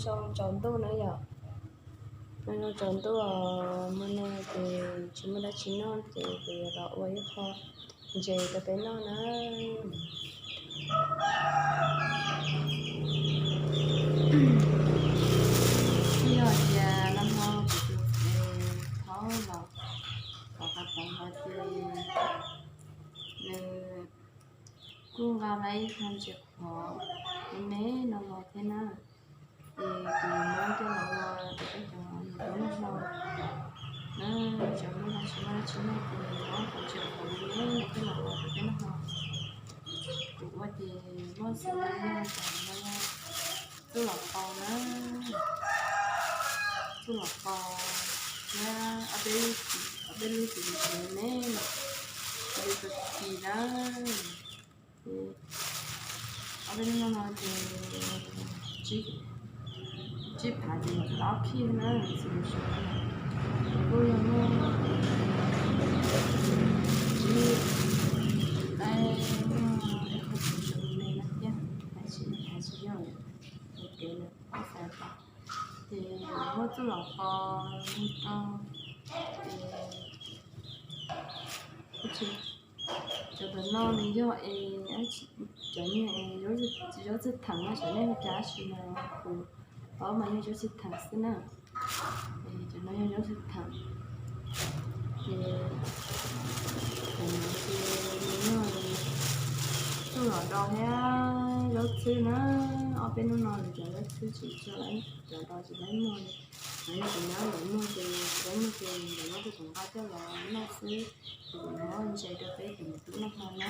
Zoo tsaus ntuj na yom. Zoo tsaus ntuj, hmo no ces tsis muaj dab tsi noj ces kuv yuav los ua ib qho ntses rau peb noj na. Yog tias nag hmo kuv tus txiv thaub los tom qab tod hov ces nws kuj nqa tau ib qho ntses qhuav me me no los thiab na. Ces kuv yuav muab coj los ua rau peb cov niam tub noj hmo na. Tsis muaj dab tsi noj ces muab qhov ntses qhuav me me no coj los ua rau peb noj hmo. Kuv ua ces muaj xav yog tam no txuj lom qos na, txuj lom qos thiab ob peb, ob peb lub txiv me me, li tag kis na. Ob peb lub no ces tsib phav ces yog ob khib na, txiv me suav kuj yog muaj tsib, muaj ib qho txiv me me no thiab, hais tsis, hais tsis yog ua kev lawm, xav tas ces muab txuj lom qos rau ces kuj tsis, cov tom no nws yog es cov niag zaub txhwb theem no, cov nej hu cas tsis mas kuv paub mas yog zaub txhwb theem xwb na. Cov no yog zaub txhwb theem. Ces cov no ces nws yog txuj lom do thiab zaub txhwb na. Ob peb hnub no nws cov zaub txhwb tsis tso, cov do tsis tau muag li. Yog tsis nyob lawv muag ces tsis tau muag ces lawv muab rau tom nqaj coj los noj xwb. Ces kuv muab ntses rau peb cov niam tub noj hmo na.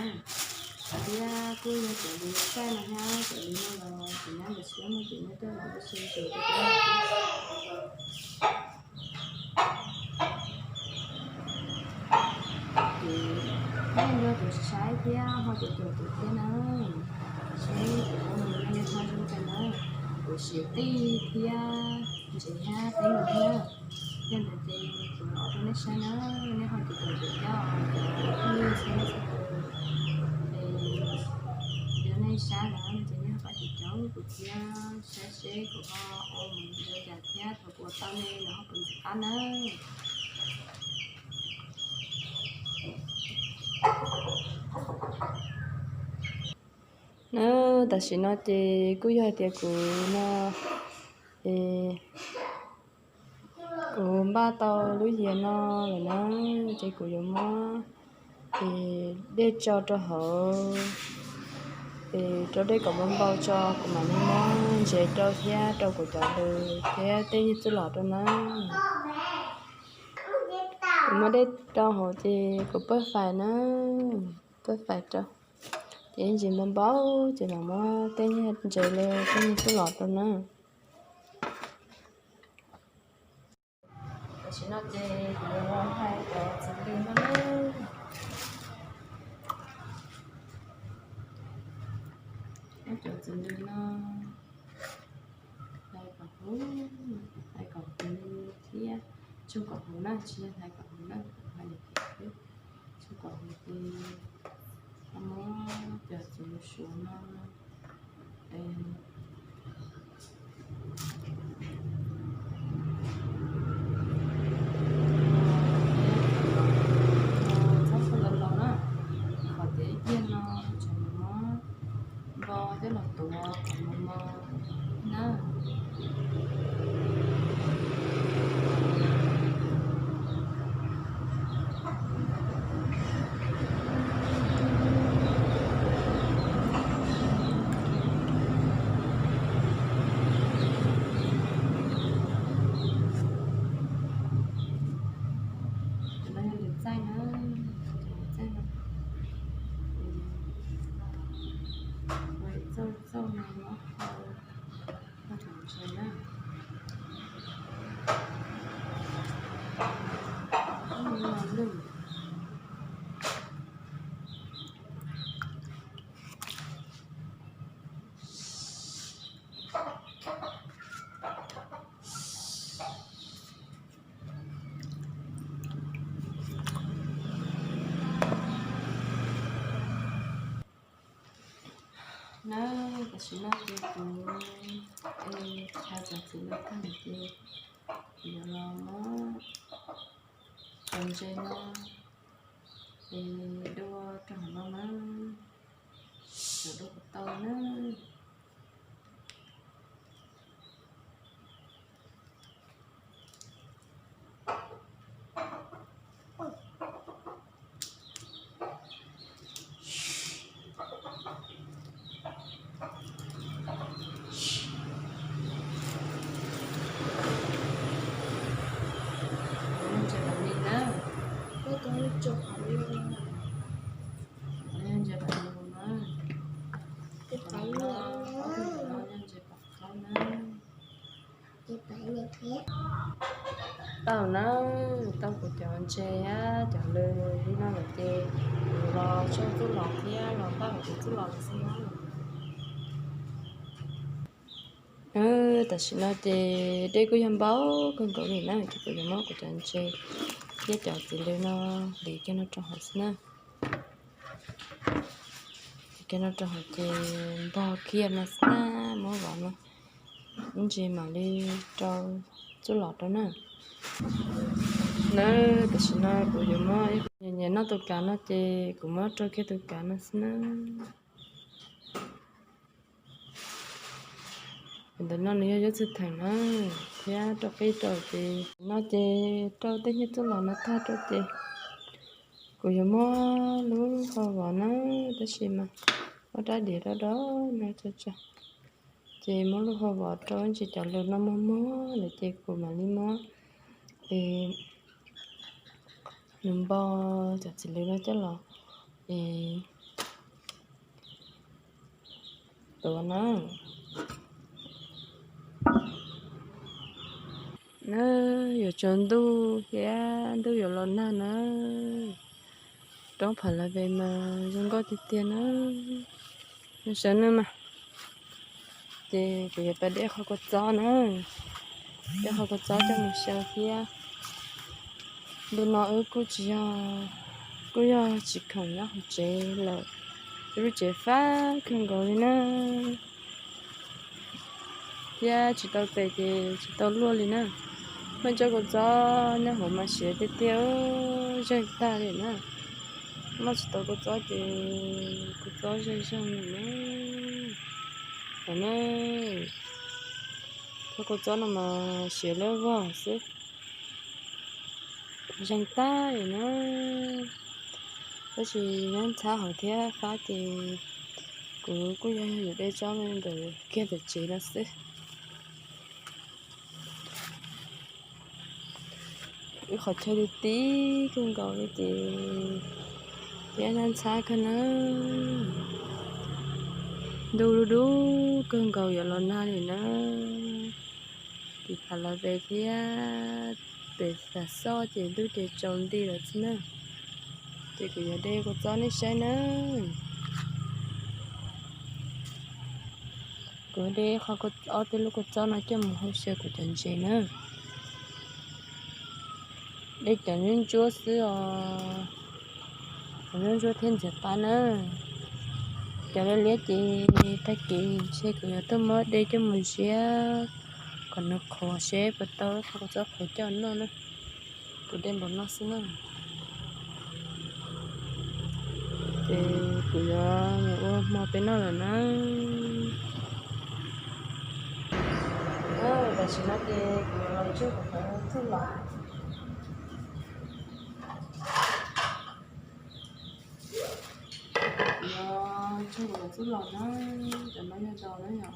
Thiab kuj yog cov lus txaij no thiab cov lus no los tsis nyob ntawd tsis tau muag ces nyob tuaj los ua ntses rau peb noj xwb. Ces nej yog tus saib thiab ho tus caum kuv thiab na, saib kuv ua mus no yog ho zoo cas na, kuv siv qij thiab ntses thiab peb noj thiab. Yog ntawd ces kuv los ua rau nej saib na, nej ho tus caum kuv thiab os, cov phooj ywg txhua leej txhua tus. Es yog nej saib lawm ces nej ho pab caum kuv thiab saib seb kuv ho ua mus zoo cas thiab thaum kuv ua tau nej los ho puas nyiam qab na. Na, tam sim no ces kuj yog hais tias kuv no es kuv npaj tau lub yias no lawm na, ces kuv yuav muab es dej tso rau hauv es rau dej kom npau npau tso, kuv mam li muab ntses rau thiab rau kuv cov lus thiab tej nyuag txuj lom rau na. Kuv muab dej rau hauv ces kuv pawj fais na, pawj fais rau. Ces ntsis npau npau ces mam muab tej nyuag ntses los tej nyuag txuj lom rau na. Tam sim no ces kuv yuav hais cov txiv lws no na. Cov txiv lws no hlais kom huv, hlais kom huv thiab, tsoo kom huv na, tsis yog hlais kom huv na, hlais kom huv, tsoo kom huv ces muab cov txiv lws suav no txhob txhua los los na, qhov tias ib pliag no tseem muab npo coj los tuav kom mos mos na. Cov no yog lws txaij na, lws txaij no, ua txauj txauj no muab hau, hau thaum ntses na. Lwj. Na, tam sim no ces kuv Es thaij cov txiv lws tag ces kuv yuav los muab cov ntses no es dua rau hauv no na, yuav dua kom tau na. Tau na, tau kuv cov ntses thiab cov lws li no lawm ces kuv los tsau txuj lom thiab los pab kuv cov txuj lom lawm xwb na. Tam sim no ces dej kuj yog npau kawg nkaus li na, ces kuv yuav muab kuv cov ntses thiab cov txiv lws no hliv kiag no rau hauv xwb na. Hliv kiag no rau hauv ces npog kiag no xwb na, muab vov no ib ntsis mam li rau txuj lom rau na. Na, tam sim no kuv yuav muab ib qho nyiam nyiam noj tus kav no ces kuv muab rau kiag tus kav no xwb na. Ntawm no nws yog yuav txwj theem na, thiab rau qib rau ces no ces rau tej nyuag txuj lom no tag rau ces kuv yuav muab lub hau vov na, tab sis mas muab rab diav rau do no tso tso, ces muab lub hau vov rau ntsis cov lws no muag muag lawm ces kuv mam li muab nws npog cov txiv lws no coj los es tuav na. Na, yuav tsaus ntuj thiab ntuj yuav los nag na. Roob Phav Las Ves mas zoo nkauj tiag tiag na. Nws sawv nws mas, ces kuv yuav pab de qhov kua txob na, de qhov kua txob coj mus xyaw thiab. Ntu no wb kuj tsis yog, kuj yog tsis khoom nyob hauv tsev lawm, lub tsev fab kawg nkaus li na, thiab tsis tau tes ces tsis tau luaj li na. Muaj ib co kua txob nyob hauv mas siav tiag tiag, zeeg tag li na. Noj tsis tau kua txob ces kua txob zeeg zeeg li na. Tam ne, txhob kua txob no mas siav lawm vog xwb, zeeg tag li na. Tab sis nyob ntxhab hauv thiab fab ces kuv kuj yog yuav de tsob ntawm kiag ntawm tsev no xwb. Wb qhov chaw ti ti kawg nkaus li ces thiab nyob ntxhab kawg na. Ntuj dub dub kawg nkaus yuav los nag li na. Tim Phav Las Ves thiab pem Xas Xoj ces ntuj ces tsaus nti lawm xwb na. Ces kuv yuav de kua txob nej saib na. Kuv de qho ob peb lub kua txob no coj mus hau xyaw kuv cov ntses na. De cov ntsuab ntsuab xwb os, cov ntsuab ntsuab thiab ntxias qab na. Cov liab liab ces tag kis ntshe kuv yuav tuaj muab de coj mus ziab kom nws qhuav seb puas tau qhov kua txob qhuav coj noj na. Kuv de npaum no xwb na. Ces kuv yuav mus ua hmo peb noj lawm na. Tam sim no ces kuv yuav los tsuj kuv cov txuj lom. Kuv yuav tsuj kuv cov txuj lom na, cov no yog daus na yom.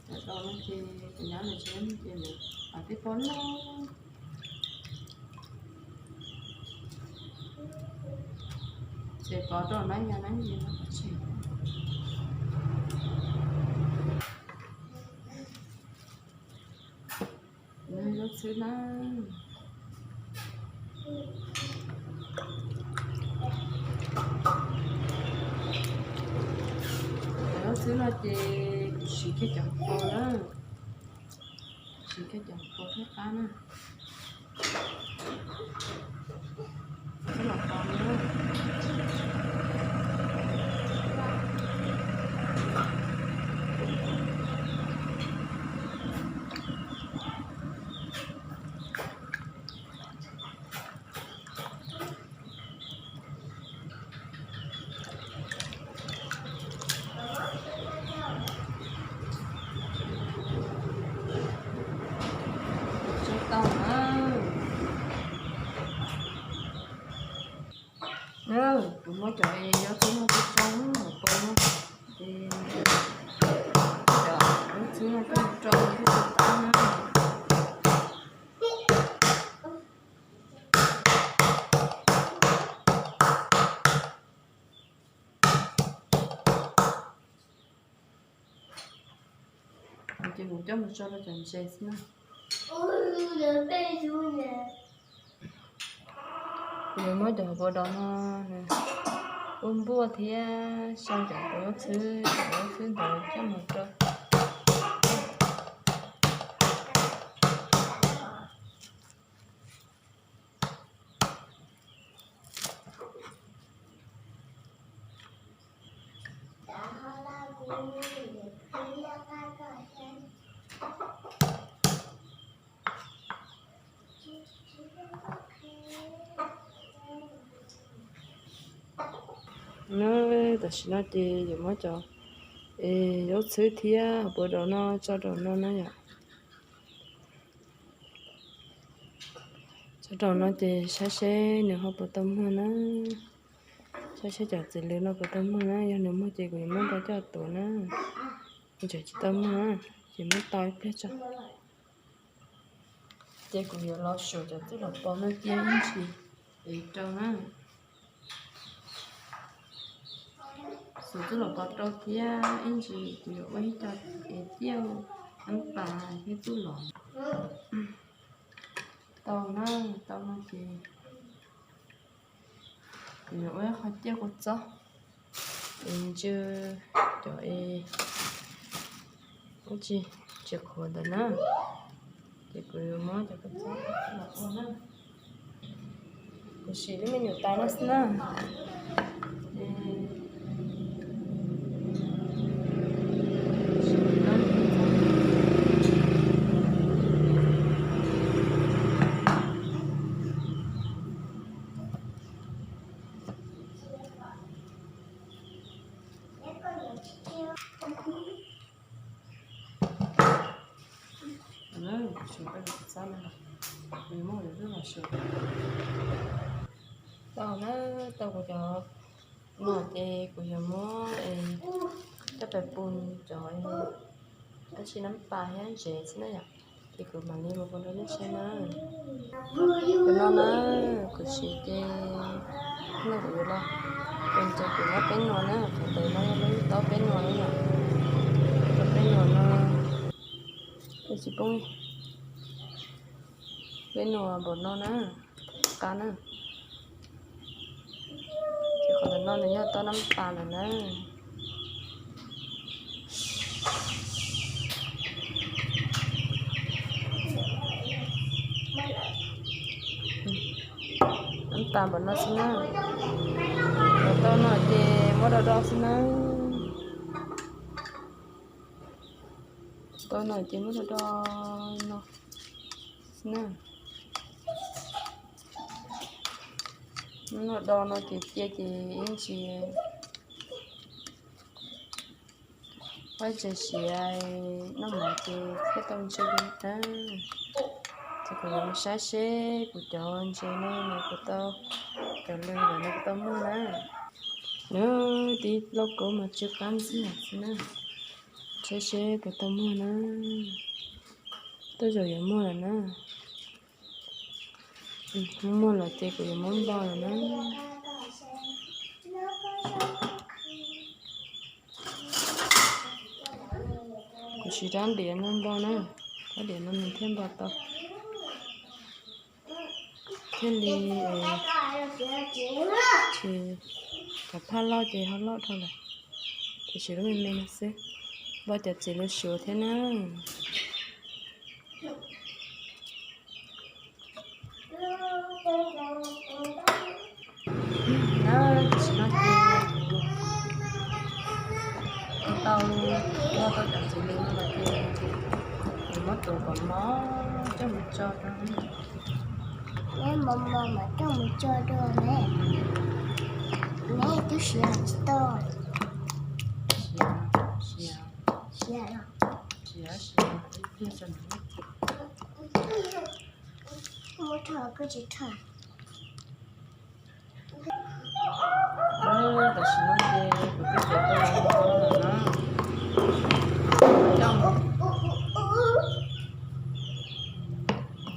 Cov daus no ces kuv nyab lawv tsev ces lawv pab tej pob loj. Ces pov rau na yog na yog no pov tseg. Nws zaub txhwb na. Cov zaub txhwb no ces kuv siv kiag cov hauv paus na, siv kiag cov hauv paus thiab qab na. Cov los tau na. Muab cov zaub txhwb no coj rau hauv paus no, ces cov zaub txhwb no coj rau thiab tau na. Ces kuv coj mus tso rau cov ntses xwb na. Kuv yuav muab cov hauv paus dos no ua npuaj thiab sau cov hauv paus zaub txhwb, cov zaub txhwb ntawd coj mus rau. Tam sim no ces yuav muab cov zaub txhwb thiab hauv paus dos no tso rau no na yom. Tso rau no ces saib seb nws ho puas tau muag na. Saib seb cov txiv lws no puas tau muag na, yog nws muag ces kuv yuav muab nrau coj tuav na. Tseem tsis tau muag na, ces muab tau ib pliag tso. Ces kuv yuav los suav cov txuj lom pos no cia ib ntsis es rau na. Suav txuj lom pos rau thiab ib ntsis kuv yuav ua ib co es tiaj, nab pas thiab txuj lom. Tau na, tau no ces kuv yuav ua ib qho ciaj kua txob es ntsw cov es ib tsi tsis qhuav ntawd na. Ces kuv yuav muab cov kua txob los ua na. Kuv siv lub me nyuam tais no xwb na. Tau na, tau kuv cov no ces kuv yuav muab coj pes pus cov dab tsi nab pas thiab ntsev xwb na yom. Ces kuv mam li mus ua rau nej saib na. Kuv no na, kuv siv ces no kuv yuav los, ces kuv muab peb nua na, qhov ntawd no yog lub taub peb nua na yom. Taub peb nua no, tsis poob, peb nua npaum no na, qab na. Ces qhov ntawm no nws yog taub nab pas lawm na. Nab pas npaum no xwb na. Cov tau no ces muab do do xwb na. Tau no ces muab do do no xwb na. Muab do do no ces cia ces ib ntsis Ua tseem siav noj mov ces thiaj tau ntsw li na. Ces kuv yuav mus saib seb kuv cov ntses no nws puas tau, cov lws ntawm no puas tau muag na. Nws tib lauj kaub mas tsw qab ntxiag xwb na. Saib seb puas tau muag na. Tej zaum yuav muag lawm na. Muag lawm ces kuv yuav muab npo lawm na. Kuv siv rab diav no npo na, rab diav no nws thiaj npo tau. Thiaj li, ces cov phaj loj ces ho loj dhau lawm, ces siv lub me me no xwb. Npo cov txiv lws suav thiab na. Na, tam sim no ces kuv tau noj tau cov txiv lws no lawm ces kuv muab tuav kom mos coj mus tso rau, neb mos mos mas coj mus tso rau ne. Neb twb siav tsis tau. Siav, siav. Siav los? Siav, siav ib pliag tso. Muab rho koj tsis rho. Tam sim no ces kuv twb txiav tau los ntau lawm na.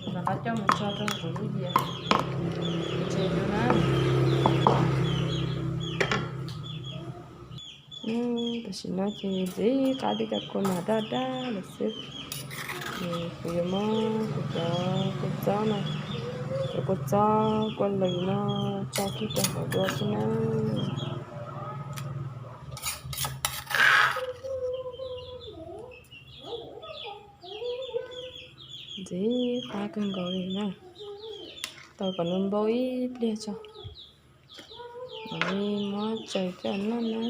Coj, rov qab coj mus tso rau kuv lub yias tsev dua na. Tam sim no ces ntxiv qab twb cov kua nas daj daj lawm xwb. Ces kuv yuav muab kuv cov kua txob no, cov kua txob kua lws no tso kiag rau hauv dua xwb na. Ntxiv qab kawg nkaus li na. Tau kom nws npau ib pliag tso, mam li muab tsaws coj noj na.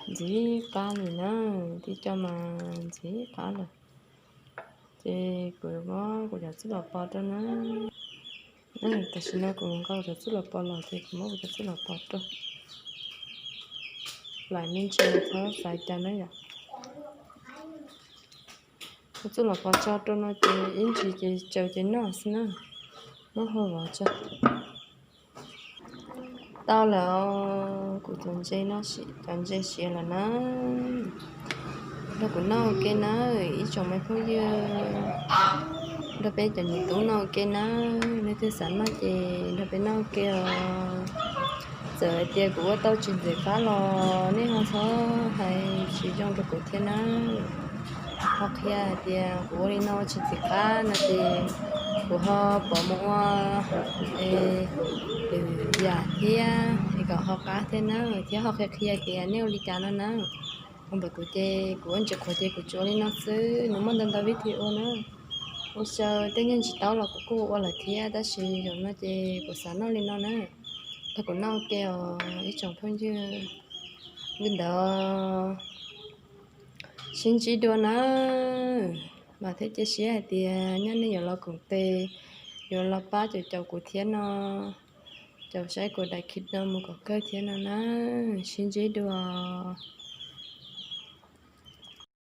Ntxiv qab li na, tib co mas ntxiv qab lawm. Ces kuv muab kuv cov txuj lom pos rau na. Tam sim no kuv nqa cov txuj lom pos los ces kuv muab kuv cov txuj lom pos rau. Lam me ntsis txhob xav cas na yom. Kuv txuj lom pos tso rau no ces ib ntsis ces tsaws ces noj xwb na. Muab hau vov tso. Tau lawm, kuv cov ntses no, cov ntses siav lawm na. Nrog kuv noj ua ke nawb ib tsoom me phooj ywg, nrog peb cov niam tub noj ua ke nawb. Leej twg xav noj ces nrog peb noj ua ke os. Txawm hais tias kuv ua tau tsis ntxim qab los nej ho txhob hais tsis zoo rau kuv thiab nawb. Ho qhia hais tias kuv ua li no tsis ntxim qab no ces kuv ho pov mus ua lwm yam thiab es kom ho qab thiab nawb, thiab ho qhia qhia tias nej ua li cas no nawb. Ua ntawm kuv ces kuv ua ntsis qhuav ces kuv tsuas ua li no xwb, nws muaj ntau ntau vib thi ua na. Ua xyaw tej niag ntsis taub los kuv kuj ua lawm thiab, tab sis zaum no ces kuv xav noj li no na. Tag kuv noj ua ke os ib tsoom phooj ywg. Li ntawd sib ntsib dua nawb. Mas thiab cia siab hais tias nyob nej yuav los koom tes, yuav los pab caum caum kuv thiab no, caum saib kuv daim clip no mus kom kawg thiab no na. Sib ntsib dua.